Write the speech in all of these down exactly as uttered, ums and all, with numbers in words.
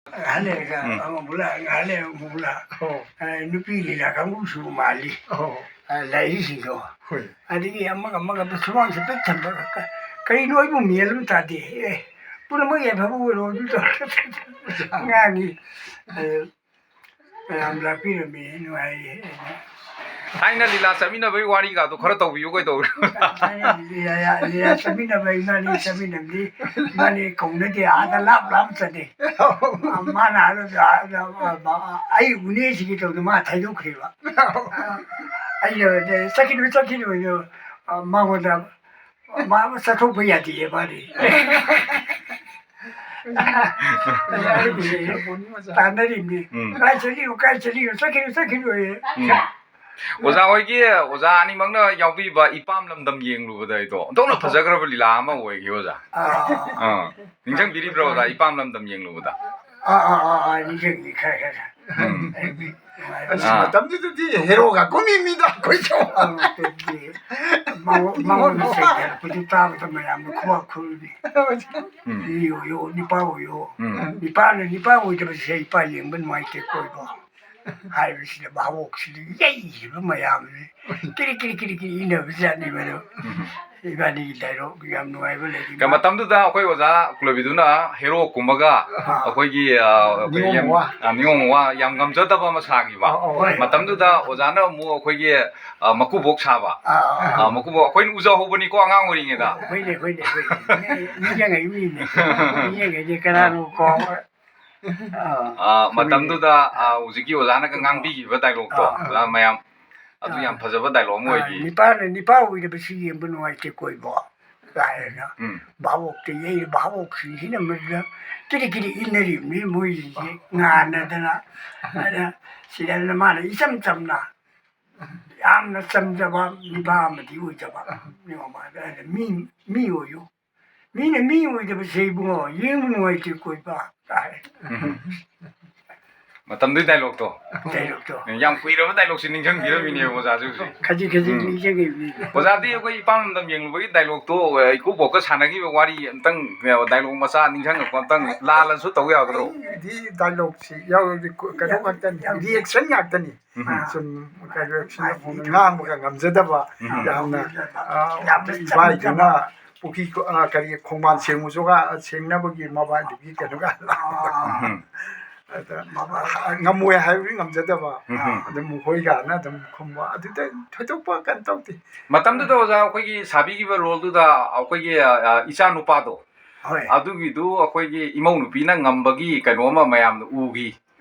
ꯉꯥꯏꯍꯥꯛ ꯂꯩꯔꯒ ꯎꯝ꯫ ꯑꯃꯃꯨꯛ ꯂꯥꯛ, ꯉꯥꯏꯍꯥꯛ ꯂꯩꯔꯒ ꯑꯃꯨꯛ ꯂꯥꯛ꯫ ꯑꯣ꯫ ꯑ, ꯅꯨꯄꯤ ꯂꯤꯂꯥ ꯀꯥꯡꯕꯨꯁꯨ ꯃꯥꯜꯂꯤ꯫ ꯑꯣ꯫ ꯑ, ꯂꯥꯏꯔꯤꯛꯁꯤꯡꯗꯣ꯫ ꯍꯣꯏ꯫ ꯑꯗꯒꯤ ꯑꯃꯒ ꯑꯃꯒ ꯁꯨꯃꯥꯡꯁꯦ ꯄꯤꯛ ꯊꯟꯕ, ꯀ-, ꯀꯔꯤꯅꯣ ꯑꯩꯕꯨ ꯃꯦꯟ ꯑꯃ ꯇꯥꯗꯦ꯫ ꯑꯦ, ꯄꯨꯝꯅꯃꯛ ꯌꯥꯏꯐꯕ ꯑꯣꯏꯔꯣ ꯑꯗꯨ ꯇꯧꯔꯒ ꯉꯥꯡꯉꯤ꯫ ꯑ, ꯃꯌꯥꯝ ꯂꯥꯛꯄꯤꯔꯝꯃꯤ, ꯅꯨꯡꯉꯥꯏꯌꯦ꯫ ꯊꯥꯏꯅ ꯂꯤꯂꯥ ꯆꯠꯃꯤꯟꯅꯕꯒꯤ ꯋꯥꯔꯤꯒꯗꯣ ꯈꯔ ꯇꯧꯕꯤꯌꯨ ꯀꯩꯗꯧꯔꯦ? ꯊꯥꯏꯅ ꯂꯤꯂꯥ, ꯂꯤꯂꯥ ꯆꯠꯃꯤꯟꯅꯕ ꯏꯕꯥꯅꯤ ꯆꯠꯃꯤꯟꯅꯕꯗꯤ ꯏꯕꯥꯅꯤ ꯀꯧꯅꯗꯦ, ꯑꯥꯗ ꯂꯥꯞ ꯂꯥꯞ ꯆꯠꯂꯦ꯫ ꯃꯥꯅ ꯑꯥꯗ, ꯑꯥꯗ, ꯑꯩ ꯎꯅꯦꯁꯤꯒꯤ ꯇꯧꯗꯅ ꯃꯥ ꯊꯩꯗꯣꯛꯈ꯭ꯔꯦꯕ꯫ ꯑꯩꯅ ꯆꯠꯈꯤꯅꯨ, ꯆꯠꯈꯤꯅꯨ, ꯑꯩꯅ ꯃꯉꯣꯟꯗ ꯃꯥ ꯆꯠꯊꯣꯛꯄ ꯌꯥꯗꯦꯌꯦ ꯃꯥꯗꯤ꯫ ꯇꯥꯟꯅꯔꯤꯕꯅꯤ꯫ ꯎꯝ꯫ "ꯀꯥꯏ ꯆꯠꯂꯤꯅꯣ, ꯀꯥꯏ ꯆꯠꯂꯤꯅꯣ, ꯆꯠꯈꯤꯅꯨ, ꯆꯠꯈꯤꯅꯨ" ꯑꯌꯦ꯫ ꯎꯝ꯫ ꯑꯣꯖꯥ ꯍꯣꯏꯒꯤ, ꯑꯣꯖꯥ ꯑꯅꯤꯃꯛꯅ ꯌꯥꯎꯕꯤꯕ ꯏꯄꯥꯝ ꯂꯝꯗꯝ ꯌꯦꯡꯂꯨꯕꯗ ꯑꯩꯗꯣ ꯑꯣꯟꯊꯣꯛꯅ ꯐꯖꯈ꯭ꯔꯕ ꯂꯤꯂꯥ ꯑꯃ ꯑꯣꯏꯈꯤ ꯑꯣꯖꯥ꯫ ꯑꯥ꯫ ꯑꯥ꯫ ꯅꯤꯡꯁꯤꯡꯕꯤꯔꯤꯕ꯭ꯔꯣ ꯑꯣꯖꯥ, ꯏꯄꯥꯝ ꯂꯝꯗꯝ ꯌꯦꯡꯂꯨꯕꯗ? ꯑꯥ, ꯑꯥ, ꯑꯥ, ꯑꯥ, ꯅꯤꯡꯁꯤꯡꯉꯤ, ꯈꯔ, ꯈꯔ꯫ ꯎꯝ꯫ ꯑꯩꯗꯤ ꯅꯨꯡꯉꯥꯏꯕ꯫ ꯑꯁ, ꯑꯥ꯫ ꯃꯇꯝꯗꯨꯗꯗꯤ ꯍꯦꯔꯣꯒ ꯀꯨꯝꯃꯤꯃꯤꯗ ꯑꯩꯈꯣꯏꯁꯨ꯫ ꯑꯥ, ꯑꯗꯨꯗꯤ ꯃꯉꯣ-, ꯃꯉꯣꯟꯗ ꯆꯩꯊꯔꯛꯄꯗꯨ ꯇꯥꯕꯗ ꯃꯌꯥꯝꯅ ꯈꯨꯕꯥꯛ ꯈꯨꯔꯤꯅꯤ꯫ ꯎꯝ꯫ ꯅꯨꯄꯤ ꯑꯣꯏꯌꯣ, ꯅꯨꯄꯥ ꯑꯣꯏꯌꯣ꯫ ꯎꯝ꯫ ꯅꯨꯄꯥꯅ ꯅꯨꯄꯥ ꯑꯣꯏꯗꯕꯁꯦ ꯏꯄꯥ ꯌꯦꯡꯕ ꯅꯨꯡꯉꯥꯏꯇꯦ ꯀꯣꯏꯕ꯫ ꯍꯥꯏꯕꯁꯤꯗ ꯚꯥꯕꯣꯛꯁꯤꯗ ꯌꯩꯔꯤꯕ ꯃꯌꯥꯝꯁꯦ ꯀꯤꯔꯤ ꯀꯤꯔꯤ ꯀꯤꯔꯤ ꯀꯤꯔꯤ ꯏꯟꯅꯕꯖꯥꯠꯅꯤ ꯃꯗꯨ꯫ ꯎꯝ꯫ ꯏꯕꯥꯅꯤꯒꯤ dialogue ꯌꯥꯝ ꯅꯨꯡꯉꯥꯏꯕ ꯂꯩꯔꯤ꯫ ꯀ-, ꯃꯇꯝꯗꯨꯗ ꯑꯩꯈꯣꯏ ꯑꯣꯖꯥ ꯀꯨꯂꯕꯤꯗꯨꯅ ꯍꯦꯔꯣ ꯀꯨꯝꯃꯒ ꯑꯥ꯫ ꯑꯩꯈꯣꯏꯒꯤ, ꯑ, ꯑꯩꯈꯣꯏꯒꯤ ꯅꯤꯉꯣꯝ ꯌꯥꯝ, ꯋꯥ꯫ ꯑ, ꯅꯤꯉꯣꯝ ꯋꯥ ꯌꯥꯝ ꯉꯝꯖꯗꯕ ꯑꯃ ꯁꯥꯈꯤꯕ꯫ ꯑꯥ, ꯑꯥ, ꯍꯣꯏ꯫ ꯃꯇꯝꯗꯨꯗ ꯑꯣꯖꯥꯅ ꯑꯃꯨꯛ ꯑꯩꯈꯣꯏꯒꯤ, ꯑ, ꯃꯀꯨꯕꯣꯛ ꯁꯥꯕ꯫ ꯑꯥ, ꯑꯥ, ꯑꯥ꯫ ꯑ, ꯃꯀꯨꯕꯣꯛ ꯑꯩꯈꯣꯏꯅ ꯎꯖꯍꯧꯕꯅꯤꯀꯣ ꯑꯉꯥꯡ ꯑꯣꯏꯔꯤꯉꯩꯗ꯫ ꯍꯣꯏꯅꯦ, ꯍꯣꯏꯅꯦ, ꯍꯣꯏꯅꯦ꯫ ꯅꯤꯡꯁꯤꯡꯉꯛꯏ ꯃꯤꯅꯦ꯫ ꯅꯤꯡꯁꯤꯡꯉꯛꯏꯁꯦ ꯀꯅꯥꯅꯣ ꯀꯥꯎ-, ꯑꯥ, ꯑꯥ, ꯆꯨꯝꯃꯤꯅꯦ꯫ ꯃꯇꯝꯗꯨꯗ, ꯑꯥ, ꯍꯧꯖꯤꯛꯀꯤ ꯑꯣꯖꯥꯅꯒ ꯉꯥꯡꯕꯤꯈꯤꯕ dialogue ꯇꯣ, ꯑꯥ꯫ ꯑꯣꯖꯥ ꯃꯌꯥꯝ, ꯑꯗꯨ ꯑꯥ꯫ ꯌꯥꯝ ꯐꯖꯕ dialogue ꯑꯃ ꯑꯥ, ꯑꯣꯏꯈꯤ꯫ "ꯅꯤꯄꯥꯅ ꯅꯤꯄꯥ ꯑꯣꯏꯗꯕꯁꯤ ꯌꯦꯡꯕ ꯅꯨꯡꯉꯥꯏꯇꯦ ꯀꯣꯏꯕꯣ" ꯀꯥꯏꯅ꯫ ꯎꯝ꯫ ꯚꯥꯕꯣꯛꯇ ꯌꯩꯔꯦ, ꯚꯥꯕꯣꯛꯁꯤꯡꯁꯤꯅ ꯃꯗꯨꯗ ꯀꯤꯔꯤ ꯀꯤꯔꯤ ꯏꯟꯅꯔꯤꯕꯅꯤ ꯃꯣꯏꯁꯤꯡꯁꯦ ꯉꯥꯟꯅꯗꯅ꯫ ꯑꯗ ꯁꯤꯗ ꯃꯥꯅ ꯏꯆꯝ ꯆꯝꯅ ꯌꯥꯝꯅ ꯆꯝꯖꯕ ꯅꯤꯄꯥ ꯑꯃꯗꯤ ꯑꯣꯏꯖꯕ꯫ ꯃꯤ, ꯃꯤ ꯑꯣꯏꯌꯨ꯫ "ꯃꯤꯅ ꯃꯤ ꯑꯣꯏꯗꯕꯁꯦ ꯏꯕꯨꯡꯉꯣ, ꯌꯦꯡꯕ ꯅꯨꯡꯉꯥꯏꯇꯦ ꯀꯣꯏꯕ" ꯀꯥꯏ꯫ ꯎꯝ꯫ ꯃꯇꯝꯗꯨꯒꯤ ꯗꯥꯏꯂꯣꯛꯇꯣ꯫ ꯗꯥꯏꯂꯣꯛꯇꯣ꯫ ꯌꯥꯝ ꯀꯨꯏꯔꯕ ꯗꯥꯏꯂꯣꯛꯁꯦ ꯅꯤꯡꯁꯤꯡꯕꯤꯔꯝꯃꯤꯅꯦꯕ ꯑꯣꯖꯥꯁꯦ ꯍꯧꯖꯤꯛ꯫ ꯈꯖꯤꯛ ꯈꯖꯤꯛ ꯎꯝ꯫ ꯅꯤꯡꯁꯤꯡꯉꯤꯕꯅꯤ꯫ ꯑꯣꯖꯥꯗꯤ ꯑꯩꯈꯣꯏ ꯏꯄꯥꯝ ꯂꯝꯗꯝ ꯌꯦꯡꯂꯨꯕꯒꯤ ꯗꯥꯏꯂꯣꯛꯇꯣ, ꯏꯀꯨꯕꯣꯛꯀ ꯁꯥꯟꯅꯈꯤꯕ ꯋꯥꯔꯤ ꯑꯝꯇꯪ, ꯗꯥꯏꯂꯣꯛ ꯃꯆꯥ ꯅꯤꯡꯁꯤꯡꯉꯛꯄ ꯑꯝꯇꯪ ꯂꯥꯜꯂꯁꯨ ꯇꯧ ꯌꯥꯒꯗ꯭ꯔꯣ? ꯑꯩꯗꯤ ꯗꯥꯏꯂꯣꯛꯁꯤ ꯌꯥꯎꯔꯗꯤ ꯀꯩꯅꯣ ꯉꯥꯛꯇꯅꯤ, ꯌꯥꯎꯗꯦ꯫ ꯔꯤꯌꯦꯛꯁꯟ ꯉꯥꯛꯇꯅꯤ꯫ ꯎꯝ꯫ ꯁꯨꯝ ꯀꯩꯅꯣ ꯉꯥꯡꯕꯒ ꯉꯝꯖꯗꯕ, ꯎꯝ꯫ ꯌꯥꯝꯅ ꯑ, ꯌꯥꯝꯅ ꯏꯕꯥꯏꯗꯨꯅ ꯄꯨꯈ꯭ꯔꯤ ꯈꯣ- ꯑ, ꯀꯔꯤ ꯈꯣꯡꯕꯥꯟ ꯁꯦꯡꯉꯨꯁꯨꯒ ꯁꯦꯡꯅꯕꯒꯤ ꯃꯕꯥꯏꯗꯨꯒꯤ ꯀꯩꯅꯣꯒ ꯎꯝ꯫ ꯑꯗ ꯉꯝꯃꯣꯏ ꯍꯥꯏꯕꯗꯤ ꯉꯝꯖꯗꯕ꯫ ꯎꯝ꯫ ꯑꯗꯨꯝ ꯃꯈꯣꯏꯒꯥꯅ ꯑꯗꯨꯝ ꯈꯨꯝꯕ ꯑꯗꯨꯗ ꯊꯣꯏꯗꯣꯛꯄ ꯀꯩꯅꯣ ꯇꯧꯗꯦ꯫ ꯃꯇꯝꯗꯨꯗ ꯑꯣꯖꯥ ꯑꯩꯈꯣꯏꯒꯤ ꯁꯥꯕꯤꯈꯤꯕ ꯔꯣꯜꯗꯨꯗ ꯑꯩꯈꯣꯏꯒꯤ, ꯑ, ꯑ, ꯏꯆꯥ ꯅꯨꯄꯥꯗꯣ, ꯍꯣꯏ꯫ ꯑꯗꯨꯒꯤꯗꯨ ꯑꯩꯈꯣꯏꯒꯤ ꯏꯃꯧ ꯅꯨꯄꯤꯅ ꯉꯝꯕꯒꯤ ꯀꯩꯅꯣ ꯑꯃ ꯃꯌꯥꯝꯅ ꯎꯈꯤ꯫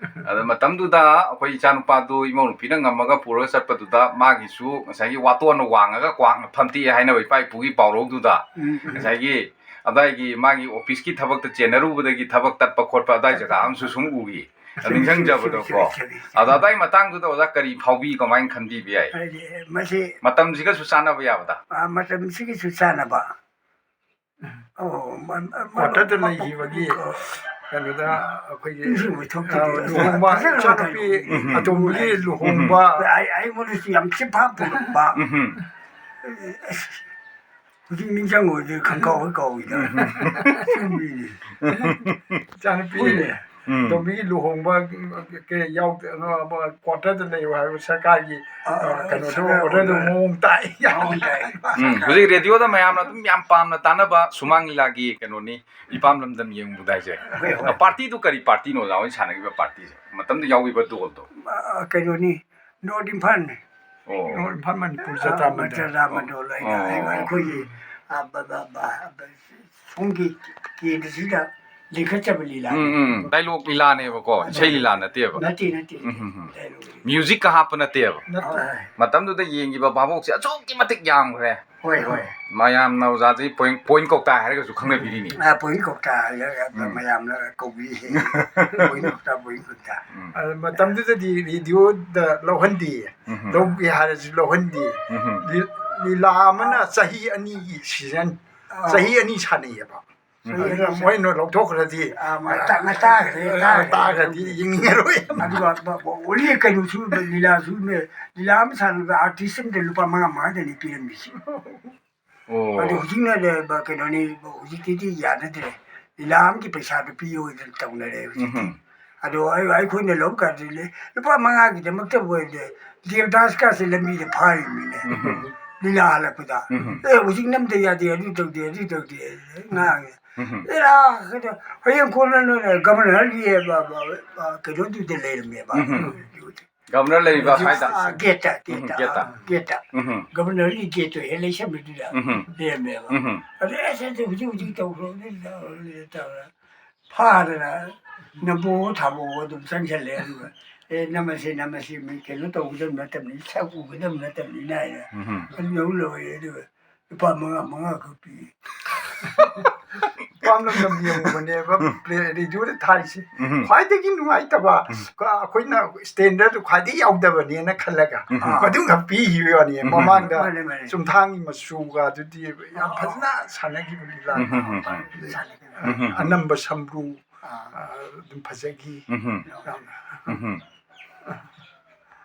ꯑꯗ ꯃꯇꯝꯗꯨꯗ ꯑꯩꯈꯣꯏ ꯏꯆꯥ ꯅꯨꯄꯥꯗꯨ ꯏꯃꯧ ꯅꯨꯄꯤꯅ ꯉꯝꯃꯒ ꯄꯨꯔꯒ ꯆꯠꯄꯗꯨꯗ ꯃꯥꯒꯤꯁꯨ ꯉꯁꯥꯏꯒꯤ ꯋꯥꯇꯣꯟꯅ ꯋꯥꯡꯉꯒ ꯀ꯭ꯋꯥꯛꯅ ꯐꯝꯇꯦꯛꯑꯦ ꯍꯥꯏꯅꯕ ꯏꯄꯥ ꯏꯄꯨꯒꯤ ꯄꯥꯎꯔꯧꯗꯨꯗ, ꯎꯝ, ꯎꯝ꯫ ꯉꯁꯥꯏꯒꯤ ꯑꯗꯥꯏꯒꯤ ꯃꯥꯒꯤ ꯑꯣꯐꯤꯁꯀꯤ ꯊꯕꯛꯇ ꯆꯦꯟꯅꯔꯨꯕꯗꯒꯤ ꯊꯕꯛ ꯇꯠꯄ ꯈꯣꯠꯄ ꯑꯗꯥꯏ ꯖꯒꯥ ꯑꯃꯁꯨ ꯁꯨꯝ ꯎꯈꯤ꯫ ꯅꯤꯡꯁꯤꯡꯖꯕꯗꯣ ꯀꯣ꯫ ꯆꯨꯝꯃꯤ, ꯆꯨꯝꯃꯤ, ꯆꯨꯝꯃꯤ꯫ ꯑꯗꯣ ꯑꯗꯥꯏ ꯃꯇꯥꯡꯗꯨꯗ ꯑꯣꯖꯥ ꯀꯔꯤ ꯐꯥꯎꯕꯤ, ꯀꯃꯥꯏꯅ ꯈꯟꯕꯤꯕ ꯌꯥꯏ? ꯍꯥꯏꯗꯤ ꯃꯁꯤ ꯃꯇꯝꯁꯤꯒꯁꯨ ꯆꯥꯟꯅꯕ ꯌꯥꯕꯗ꯫ ꯑ, ꯃꯇꯝꯁꯤꯒꯤꯁꯨ ꯆꯥꯟꯅꯕ꯫ ꯑꯣ, ꯃ- ꯃ- ꯀ꯭ꯋꯥꯇꯔꯗ ꯃ- ꯂꯩꯈꯤꯕꯒꯤ ꯀꯣ- ꯀꯩꯅꯣꯗ ꯑꯩꯈꯣꯏꯒꯤ ꯅꯤꯡꯁꯤꯡꯕ ꯊꯣꯛꯇꯦ꯫ ꯑ, ꯂꯨꯍꯣꯡꯕ ꯐꯖꯅ ꯏꯆꯥꯅꯨꯄꯤ ꯇꯧꯏ꯫ ꯑꯇꯣꯝꯕꯒꯤ ꯂꯨꯍꯣꯡꯕ ꯑꯩ- ꯑꯩꯉꯣꯟꯗꯁꯨ ꯌꯥꯝ ꯆꯤꯐꯥ ꯄꯨꯔꯛꯄ꯫ ꯎꯝ꯫ ꯑꯁ, ꯍꯧꯖꯤꯛ ꯅꯤꯡꯁꯤꯡꯉꯨꯔꯗꯤ ꯈꯪꯀꯥꯎ ꯍꯦꯛ ꯀꯥꯎꯏꯗ꯫ ꯆꯨꯝꯃꯤꯅꯦ꯫ ꯏꯆꯥꯅꯨꯄꯤ ꯍꯣꯏꯅꯦ꯫ ꯎꯝ꯫ ꯑꯇꯣꯝꯕꯤꯒꯤ ꯂꯨꯍꯣꯡꯕ ꯀ- ꯌꯥꯎꯗ ꯀ꯭ꯋꯥꯇꯔꯗ ꯂꯩꯌꯨ ꯍꯥꯏꯕ ꯁꯔꯀꯥꯔꯒꯤ ꯑ, ꯑ, ꯀꯩꯅꯣꯗꯣ ꯁꯔꯀꯥꯔ ꯑꯣꯔꯗꯔꯗꯣ ꯑꯣꯔꯗꯔ꯫ ꯃꯑꯣꯡ ꯇꯥꯏ꯫ ꯃꯑꯣꯡ ꯇꯥꯏ꯫ ꯎꯝ, ꯍꯧꯖꯤꯛ ꯔꯦꯗꯤꯑꯣꯗ ꯃꯌꯥꯝꯅ ꯑꯗꯨꯝ ꯌꯥꯝ ꯄꯥꯝꯅ ꯇꯥꯅꯕ ꯁꯨꯃꯥꯡ ꯂꯤꯂꯥꯒꯤ ꯀꯩꯅꯣꯅꯤ, ꯏꯄꯥꯝ ꯂꯝꯗꯝ ꯌꯦꯡꯕꯗ ꯍꯥꯏꯁꯦ꯫ ꯍꯣꯏ, ꯍꯣꯏ꯫ ꯄꯥꯔꯇꯤꯗꯨ ꯀꯔꯤ ꯄꯥꯔꯇꯤꯅꯣ ꯑꯣꯖꯥ ꯍꯣꯏꯅ ꯁꯥꯟꯅꯈꯤꯕ ꯄꯥꯔꯇꯤꯁꯦ? ꯃꯇꯝꯗ ꯌꯥꯎꯈꯤꯕ ꯗꯣꯜꯗꯣ? ꯑ, ꯀꯩꯅꯣꯅꯤ, ꯅꯣꯔꯠ ꯏꯝꯐꯥꯜꯅꯤ꯫ ꯑꯣ꯫ ꯏꯝꯐꯥꯜ ꯃꯅꯤꯄꯨꯔ ꯑ, ꯖꯇ꯭ꯔꯥ ꯃꯟꯗꯜ꯫ ꯖꯇ꯭ꯔꯥ ꯃꯟꯗꯣꯜ ꯍꯥꯏꯅ ꯑꯣ꯫ ꯑꯩꯈꯣꯏꯒꯤ, ꯑ, ꯕ- ꯕ- ꯕ- ꯁꯣꯝꯒꯤ ꯀꯦꯟꯗ꯭ꯔꯁꯤꯗ ꯂꯤꯡꯈꯠꯆꯕ ꯂꯤꯂꯥꯅꯤ꯫ ꯎꯝ, ꯎꯝ, ꯗꯥꯏꯂꯣꯛ ꯂꯤꯂꯥꯅꯦꯕꯀꯣ, ꯏꯁꯩ ꯂꯤꯂꯥ ꯅꯠꯇꯦꯕ꯫ ꯅꯠꯇꯦ, ꯅꯠꯇꯦ꯫ ꯎꯝ, ꯎꯝ, ꯎꯝ꯫ ꯗꯥꯏꯂꯣꯛꯅꯤ꯫ ꯃ꯭ꯌꯨꯖꯤꯛꯀ ꯍꯥꯞꯄ ꯅꯠꯇꯦꯕ꯫ ꯅꯠꯇꯦ꯫ ꯍꯣꯏ, ꯍꯣꯏ꯫ ꯃꯇꯝꯗꯨꯗ ꯌꯦꯡꯈꯤꯕ ꯚꯥꯕꯣꯛꯁꯦ ꯑꯁꯨꯛꯀꯤ ꯃꯇꯤꯛ ꯌꯥꯝꯈ꯭ꯔꯦ꯫ ꯍꯣꯏ, ꯍꯣꯏ꯫ ꯃꯌꯥꯝꯅ ꯑꯣꯖꯥꯁꯤ ꯄꯣꯏꯟ ꯄꯣꯏꯟ ꯀꯧꯇꯥ ꯍꯥꯏꯔꯒꯁꯨ ꯈꯪꯅꯕꯤꯔꯤꯅꯤ꯫ ꯑ, ꯄꯣꯏꯟ ꯀꯧꯇꯥ ꯍꯥꯏꯔꯒ ꯎꯝ꯫ ꯃꯌꯥꯝꯅ ꯀꯧꯕꯤꯔꯤꯁꯦ꯫ ꯄꯣꯏꯟ ꯀꯧꯇꯥ, ꯄꯣꯏꯟ ꯀꯧꯇꯥ꯫ ꯎꯝ꯫ ꯑ, ꯃꯇꯝꯗꯨꯗꯗꯤ ꯔꯦꯗꯤꯑꯣꯗ ꯂꯧꯍꯟꯗꯦ꯫ ꯎꯝ꯫ ꯂꯧꯒꯦ ꯍꯥꯏꯔꯁꯨ ꯂꯧꯍꯟꯗꯦ꯫ ꯎꯝ꯫ ꯂꯤ- ꯂꯤꯂꯥ ꯑꯃꯅ ꯆꯍꯤ ꯑꯅꯤꯒꯤ ꯁꯤꯖꯟ, ꯑꯥ꯫ ꯆꯍꯤ ꯑꯅꯤ ꯁꯥꯟꯅꯩꯌꯦꯕ꯫ ꯑꯗꯨꯅ ꯃꯣꯏꯅ ꯂꯧꯊꯣꯛꯈ꯭ꯔꯗꯤ ꯑꯥ, ꯃꯥ ꯇꯥ-, ꯃꯥ ꯇꯥꯈ꯭ꯔꯦ, ꯑꯥ, ꯇꯥꯈ꯭ꯔꯦ꯫ ꯇꯥꯈ꯭ꯔꯗꯤ ꯌꯦꯡꯅꯤꯡꯉꯔꯣꯏ꯫ ꯑꯗꯨꯒ ꯕ-, ꯕ-, ꯑꯣꯟꯂꯤ ꯀꯩꯅꯣꯁꯨ, ꯂꯤꯂꯥꯁꯨ, ꯂꯤꯂꯥ ꯑꯃ ꯁꯥꯟꯅꯕꯗ ꯑꯥꯔꯇꯤꯁ ꯑꯃꯗ ꯂꯨꯄꯥ ꯃꯉꯥ ꯃꯉꯥꯗꯅꯤ ꯄꯤꯔꯝꯃꯤꯁꯦ꯫ ꯑꯣ꯫ ꯑꯗꯨ ꯍꯧꯖꯤꯛꯅ ꯂꯩ-, ꯕ-, ꯀꯩꯅꯣꯅꯤ, ꯍꯧꯖꯤꯛꯇꯤꯗꯤ ꯌꯥꯅꯗ꯭ꯔꯦ꯫ ꯂꯤꯂꯥ ꯑꯃꯒꯤ ꯄꯩꯁꯥꯗꯨ ꯄꯤꯌꯣꯗꯅ ꯇꯧꯅꯔꯦ ꯍꯧꯖꯤꯛꯇꯤ꯫ ꯎꯝꯍꯨꯝ꯫ ꯑꯗꯣ ꯑꯩ, ꯑꯩꯈꯣꯏꯅ ꯂꯧꯕ ꯀꯥꯟꯗꯗꯤ ꯂꯨꯄꯥ ꯃꯉꯥꯒꯤꯗꯃꯛꯇ ꯑꯣꯏꯔꯗꯤ ꯗꯦꯕꯗꯥꯁꯀꯥꯁꯦ ꯂꯝꯕꯤꯗ ꯐꯥꯔꯤꯃꯤꯅꯦ꯫ ꯎꯝꯍꯨꯝ꯫ ꯂꯤꯂꯥ ꯍꯜꯂꯛꯄꯗ꯫ ꯎꯝꯍꯨꯝ꯫ "ꯑꯦ, ꯍꯧꯖꯤꯛ ꯅꯝꯗ ꯌꯥꯗꯦ, ꯑꯗꯨ ꯇꯧꯗꯦ, ꯑꯗꯨ ꯇꯧꯗꯦ" ꯉꯥꯡꯉꯦ꯫ ꯎꯝꯍꯨꯝ꯫ ꯑꯦꯔꯥ, ꯀꯩꯅꯣ, ꯍꯌꯦꯡ ꯀꯣꯟꯅ ꯅꯣꯏꯅ ꯒꯚꯔꯅꯔꯒꯤ, ꯑ, ꯕ-, ꯕ-, ꯕ-, ꯀꯩꯅꯣꯗꯨꯗ ꯂꯩꯔꯝꯃꯦꯕ꯫ ꯎꯝꯍꯨꯝ꯫ ꯒꯚꯔꯅꯔ ꯂꯩꯔꯤꯕ ꯁ꯭ꯋꯥꯏꯗ? ꯑ, ꯒꯦꯠꯇ, ꯎꯝ, ꯒꯦꯠꯇ, ꯒꯦꯠꯇ꯫ ꯑ, ꯒꯦꯠꯇ꯫ ꯎꯝꯍꯨꯝ꯫ ꯒꯚꯔꯅꯔꯒꯤ ꯒꯦꯠꯇꯣ ꯍꯦꯛ ꯂꯩꯁꯟꯕꯗꯨꯗ ꯎꯝꯍꯨꯝ꯫ ꯂꯩꯔꯝꯃꯦꯕ꯫ ꯎꯝꯍꯨꯝ꯫ ꯑꯗ ꯑꯁ, ꯑꯗꯨ ꯍꯧꯖꯤꯛ, ꯍꯧꯖꯤꯛ ꯇꯧꯈ꯭ꯔꯣ, ꯇꯧꯔ ꯐꯥꯗꯅ ꯅꯝꯕꯣ ꯊꯥꯕꯣ ꯑꯗꯨꯝ ꯆꯪꯁꯜꯂꯦ꯫ ꯑꯗꯨꯒ, "ꯑꯦ, ꯅꯝꯃꯁꯦ, ꯅꯝꯃꯁꯦ, ꯃꯤ ꯀꯩꯅꯣ ꯇꯧꯒꯗꯕ ꯅꯠꯇꯕꯅꯤ, ꯁꯛ ꯎꯒꯗꯕ ꯅꯠꯇꯕꯅꯤꯅ" ꯍꯥꯏꯅ ꯎꯝꯍꯨꯝ꯫ ꯑꯗꯨꯝ ꯂꯧ ꯂꯧꯔꯦ꯫ ꯑꯗꯨꯒ ꯂꯨꯄꯥ ꯃꯉꯥ, ꯃꯉꯥ ꯈꯛ ꯄꯤ꯫ ꯄꯥꯝꯂꯝ ꯂꯝ ꯌꯦꯡꯉꯨꯕꯅꯦꯕ, ꯎꯝ꯫ ꯄ꯭ꯂꯦ-, ꯔꯦꯗꯤꯑꯣꯗ ꯊꯥꯔꯤꯁꯦ꯫ ꯎꯝ꯫ ꯈ꯭ꯋꯥꯏꯗꯒꯤ ꯅꯨꯡꯉꯥꯏꯇꯕ, ꯎꯝ꯫ ꯑꯩꯈꯣꯏꯅ ꯁ꯭ꯇꯦꯟꯗꯔꯗꯨ ꯈ꯭ꯋꯥꯏꯗꯒꯤ ꯌꯥꯎꯗꯕꯅꯦꯅ ꯈꯜꯂꯒ, ꯎꯝ꯫ ꯃꯗꯨꯝꯈꯛ ꯄꯤꯈꯤꯕ ꯋꯥꯅꯤ꯫ ꯎꯝ꯫ ꯃꯃꯥꯡꯗ ꯃꯥꯅꯦ, ꯃꯥꯅꯦ꯫ ꯆꯨꯝꯊꯥꯡꯒꯤ ꯃꯆꯨꯒ ꯑꯗꯨꯗꯤ ꯌꯥꯝ ꯐꯖꯅ ꯁꯥꯟꯅꯈꯤꯕ ꯂꯤꯂꯥꯅꯤ꯫ ꯎꯝ, ꯎꯝ, ꯎꯝ, ꯎꯝ꯫ ꯁꯥꯟꯅꯈꯤꯕ꯫ ꯎꯝ, ꯎꯝ, ꯎꯝ꯫ ꯑꯅꯝꯕ ꯁꯝꯕ꯭ꯔꯨ, ꯑꯥ꯫ ꯑ, ꯑꯗꯨꯝ ꯐꯖꯈꯤ꯫ ꯎꯝ, ꯎꯝ꯫ ꯌꯥꯝꯅ꯫ ꯎꯝ, ꯎꯝ꯫